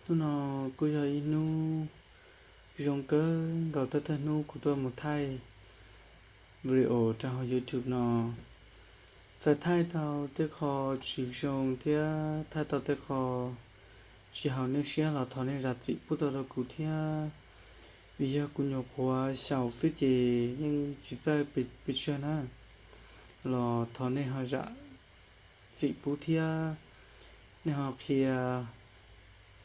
Hnub no kuj yog ib hnub zoo kawg nkaus, thawj thawj hnub kuv tuaj mus thaij video rau hauv YouTube no. Txawm thaij tau tej qho tsis zoo thiab thaij tau tej qho tsis haum nej siab los thov nej zam txim pub tau rau kuv thiab, vim yog kuv nyuam qhuav xyaum xwb ces yeej tsis txawj pes tsawg na, los thov nej ho zam txim pub thiab nej ho qhia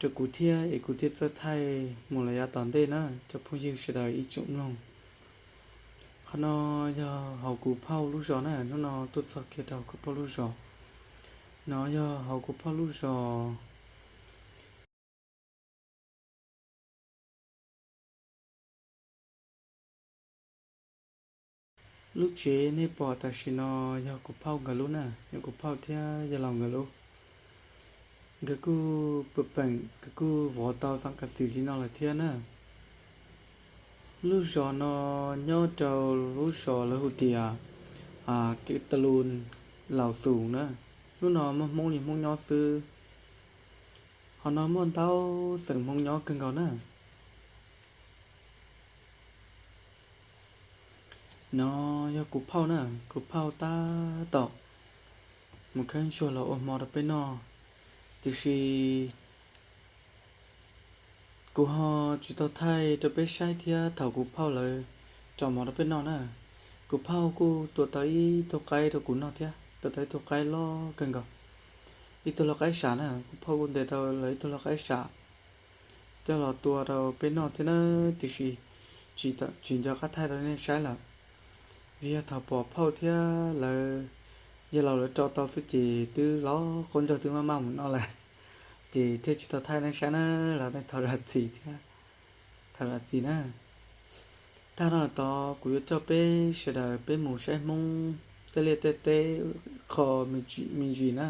rau kuv thiab es kuv thiaj txawj thaij mus los yav tom ntej na cov phooj ywg sawv daws ib tsoom mloog. Qhov no yog hauv kuv phauj lub zos na, hnub no tuaj txog kiag rau kuv phauj lub zos. No yog hauv kuv phauj lub zos. Lub tsev nej pom tam sim no yog kuv phauj nkawd lub na, yog kuv phauj thiab yawg laus nkawd lub. Nkawd kuj pw peem, nkawd kuj vov tau xeem kas xim li no lawm thiab na. Lub zos no nyob rau lub zos lawv hu tias Kev Tas Lus Laus Xus na. Lub no muaj Hmoob li Hmoob nyob xwb. Hauv no muaj ntau xeem Hmoob nyob kawg nkaus na. No yog kuv phauj na, kuv phauj tab tom mus khawb ntsuag los ua hmo rau peb noj, tiam sis kuv ho tsis tau thaij rau peb saib thiab thaum kuv phauj lawv rau hmo rau peb noj na. Kuv phauj kuj tua tau ib tug qaib rau kuv noj thiab, tua tau ib tug qaib loj kawg nkaus, ib tug lau qaib sam na. Kuv phauj kuj ntes tau lawv ib tug lau qaib sam coj los tua rau peb noj thiab na, tiam sis tsis nco qab thaij rau nej saib lawm, vim yog thaum pom phauj thiab lawv yawg laus lawv rau tau xwb ces twb los qaub ncaug twb maj maj mus noj lawm, ces thiaj tsis tau thaij nej saib na, los nej thov zam txim thiab, thov zam txim na. Tag no tod kuv yuav coj peb sawv daws peb mus saib Hmoob tej liaj tej teb qho me ntsis na.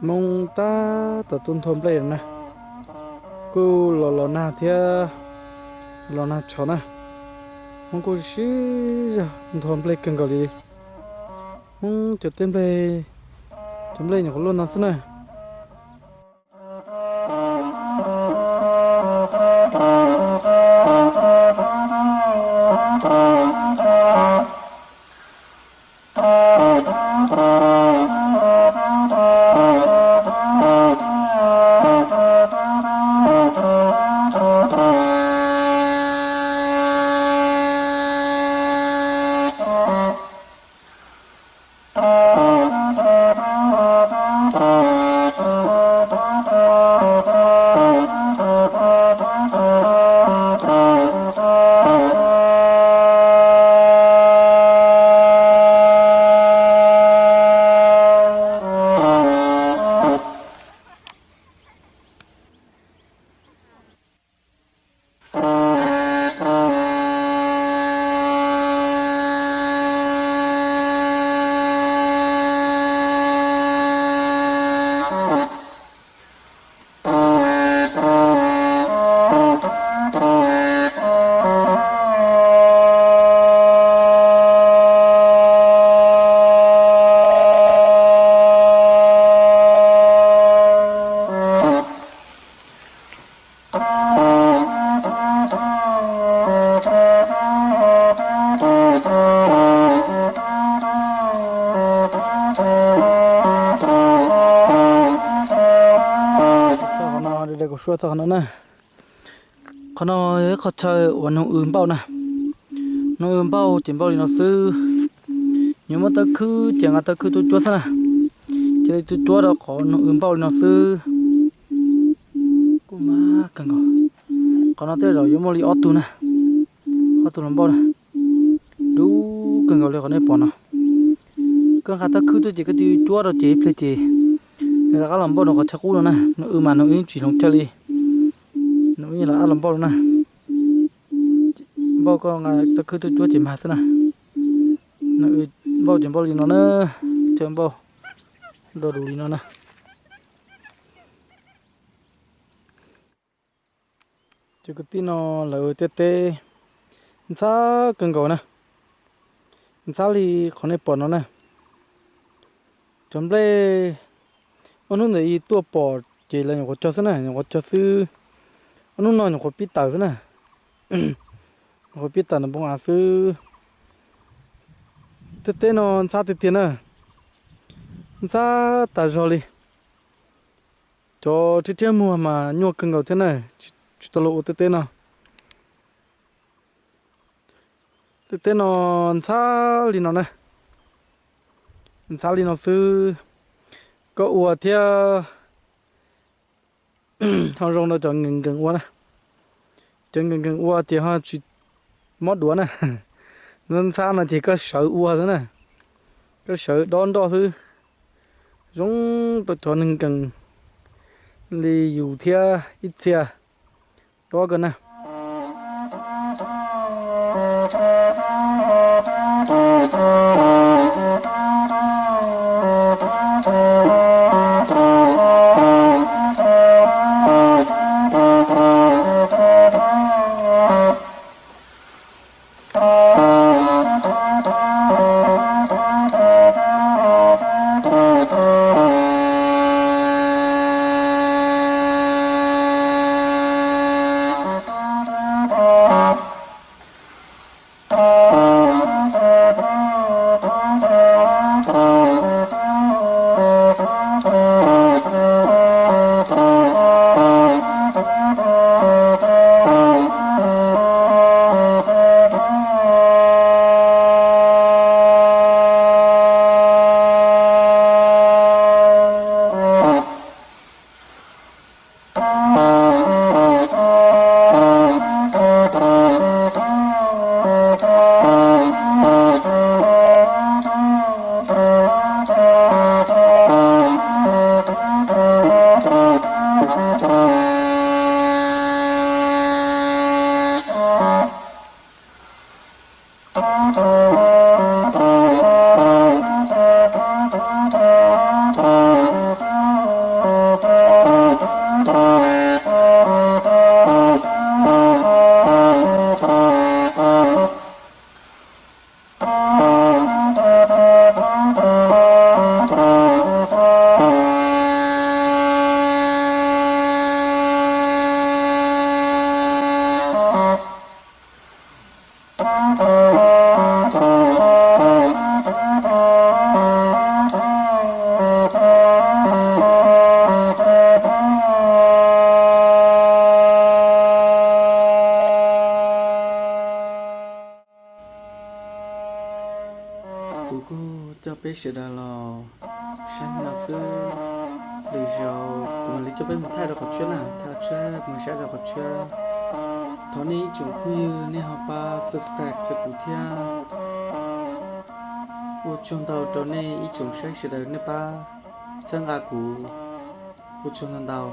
Hmoob tab tom tuaj nthua nplej na, kuj los los nag thiab los nag tshov na. Hmoob kuj siv zog nthua nplej kawg nkaus li. Hmoob cov teb nplej, cov nplej nyuam qhuav luaj no xwb na. Txog qhov no, kuv suab txog qhov no na. Qhov no yog ib qhov chaw uas noog w npauj na. Noog w npauj ces npauj li no xwb. Nws muab tawb khwb ces nqa tawb khwb tuaj cuab xwb na. Cia li tuaj cuab rau qhov noog w npauj li no xwb. Kuj mag kawg nkaus. Qhov no tej zaum yuav muaj li ob tug na, ob tug hluas npauj na. Dub kawg nkaus li qhov nej pom no. Koj nqa tawb khwb tuaj ces koj tig cuab rau ces ib pliag ces nws rov qab los npauj rau qhov chaw qub no na. Noog w mas noog w yeej tsis hloov chaw li. Noog w yeej rov qab los npauj no na. Npauj koj nqa tawb khwb tuaj cuab ces mag xwb na. Noog w npauj ces npauj li no na. Chaw npauj do dus li no na. Cov kwv tij, no lawv tej teb ntxhab kawg nkaus na, ntxhab li qhov nej pom no na. Cov nplej, ob hnub ntawd yus tuaj pom ces lawv nyuam qhuav cog xwb na, nyuam qhuav cog xwb. Ob hnub no nyuam qhuav pib tawm xwb na, nyuam qhuav pib tawm ntawm npoo av xwb. Tej teb no ntxhab tiag tiag na, ntxhab tas zog li. Cov rhiab rhiab muag mas nyuaj kawg nkaus thiab na, tsis tau luag ua tej teb no. Tej teb no ntxhab li no na, ntxhab li no xwb. Koj ua thiab ho zoo rau cov nkees nkees ua na. Cov nkees nkees ua ces ho tsis mob duav na. Ntxhab no ces koj sawv ua xwb na, koj sawv dob nroj xwb. Zoo rau cov neeg nkees li yus thiab ib txhia dob kawg na. Kuv kuj coj peb sawv daws los saib li no xwb. Lwm zaus kuv mam li coj peb mus thaij rau qhov tshiab na, thaij qhov tshiab mus saib rau qhov tshiab. Thov nej ib tsoom phooj ywg nej ho pab subscribe rau kuv thiab, ua tsaug ntau rau nej ib tsoom saib sawv daws nej pab txhawb nqa kuv, ua tsaug ntau ntau.